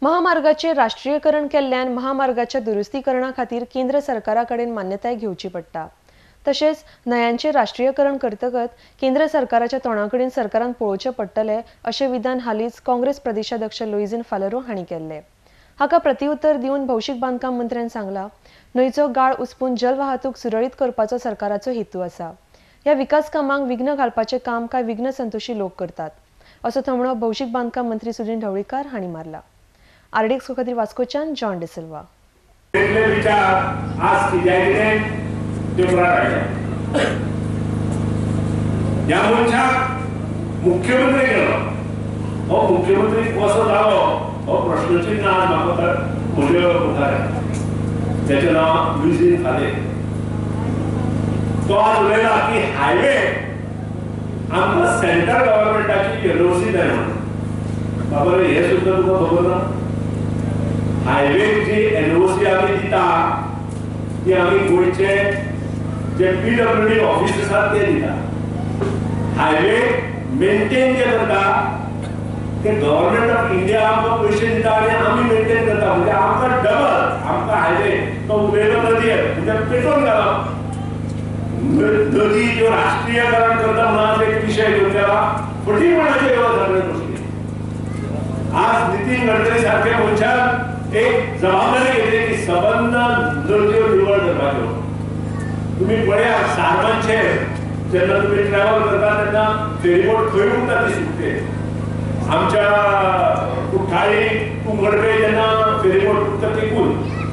महामार्गाचे राष्ट्रीयकरण केल्ल्यान महामार्गाच्या दुरुस्तीकरणा खातीर केंद्र सरकारा कडेन मान्यताय घेवची पडटा. तशेंच न्हंयांचें राष्ट्रीयकरण करतकच केंद्र सरकाराच्या तोंडा कडेन सरकारान पळोवचें पडटलें अशें विधान हालींच काँग्रेस प्रदेशाध्यक्ष लुईझिन फालेरो हांणी केल्लें. हाका प्रतिउत्तर दिवन भौशीक बांदकाम मंत्र्यान सांगलां, न्हंयचो गाळ उसपून जलवाहतूक सुरळीत करपाचो सरकाराचो हेतू आसा. ह्या विकास कामांक विघ्न घालपाचें काम कांय विघ्न संतोशी लोक करतात असो थोमणो भौशीक बांदकाम मंत्री सुदिन ढवळीकार हांणी मारला. आरडीएक्स खातीर वास्कोच्यान जॉन डिसिल्वा. ह्या मनशाक मुख्यमंत्री केलो. हो मुख्यमंत्री कसो जालो हो प्रश्नचिन्ह आज म्हाका म्हज्या मुखार. तेचें नांव लुईझिन फालेरो. तो आज उलयला की हायवे आमकां सेंट्रल गव्हर्मेंटाची एनओसी जाय म्हणून. बाबा रे, हें सुद्दां तुका खबर ना? हायवे जी एनओसी आमी दिता ती आमी गोंयचे जे पीडब्ल्यूडी ऑफिस आसात ते दिता. हायवे मेंटेन जे करता ते गव्हर्मेंट ऑफ इंडिया आमकां पयशे दिता आनी आमी मेंटेन करता. म्हणजे आमकां डबल आमकां हायवे तो उलयलो नदयेर म्हणजे पेट्रोल घालप. नदी ज्यो राष्ट्रीयकरण करता म्हणून एक विशय घेवन गेला. फटीपणाचे ह्यो सगळे गोश्टी. आज नितीन गडकरी सारख्या मनशान एक जबाबदारी घेतली की सबंद नदयो निवळ करपाच्यो. तुम्ही पळया सारमांचे जेन्ना तुमी ट्रॅव्हल करता तेन्ना फेरीबोट खंय उरता ती सुकते. आमच्या कुठ्ठाळी कुंकळपे जेन्ना फेरीबोट उरता तेकून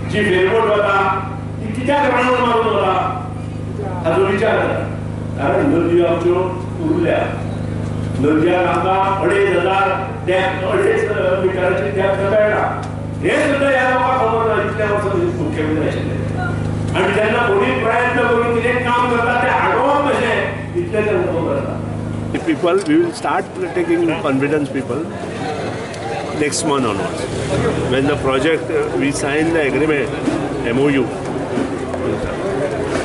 जी फेरीबोट वता ती कित्याक राउंड मारून वता हाचो विचार जाता. कारण नदयो आमच्यो उरल्या. नदयाक आमकां 2500 डॅक 2.5 मिटराची डॅप्थ मेळटा. हें सुद्दां ह्या लोकांक खबर ना. इतल्या वर्सां मुख्यमंत्री आशिल्ले आनी जेन्ना कोणी प्रयत्न करून कितें काम करता तें आडोवप कशें इतलें तांकां खबर आसा. People, we will start taking confidence people next month onwards. When the project, we sign the agreement, MOU.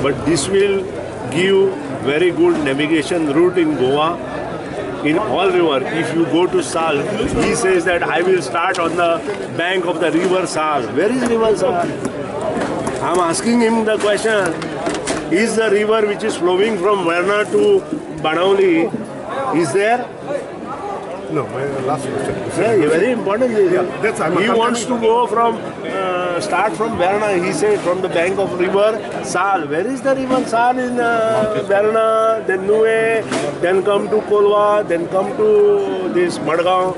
But this will give very good navigation route in Goa, in all river. If you go to Sal, he says that I will start on the bank of the river Sal. Where is river Sal? I'm asking him the question, is the river which is flowing from Verna to Banauli, is there? No, my last question. Yeah, very important. Yeah, that's, he wants to go from, start from Verna, he said, from the bank of river Sal. Where is the river Sal in Verna, then Nue, then come to Kolwa, then come to this Madgaon.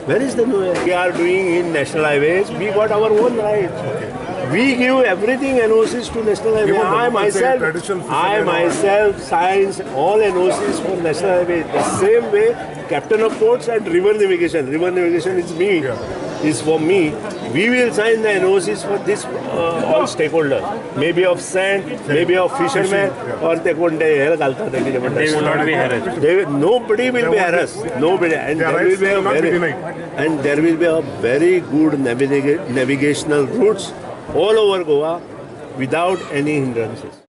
Where is the Nue? We are doing in national highways, we got our own rights. Okay. We give everything NOCs to National Highway. I myself signs all NOCs for National Highway. The same way, Captain of Ports and River Navigation. River Navigation is me, yeah. Is for me. We will sign the NOCs for this all stakeholders. Maybe of sand, maybe of fishermen, yeah. Or they won't be harassed. Nobody will be harassed. Nobody. And there will be a very, and there will be a very good navigational routes all over Goa without any hindrances.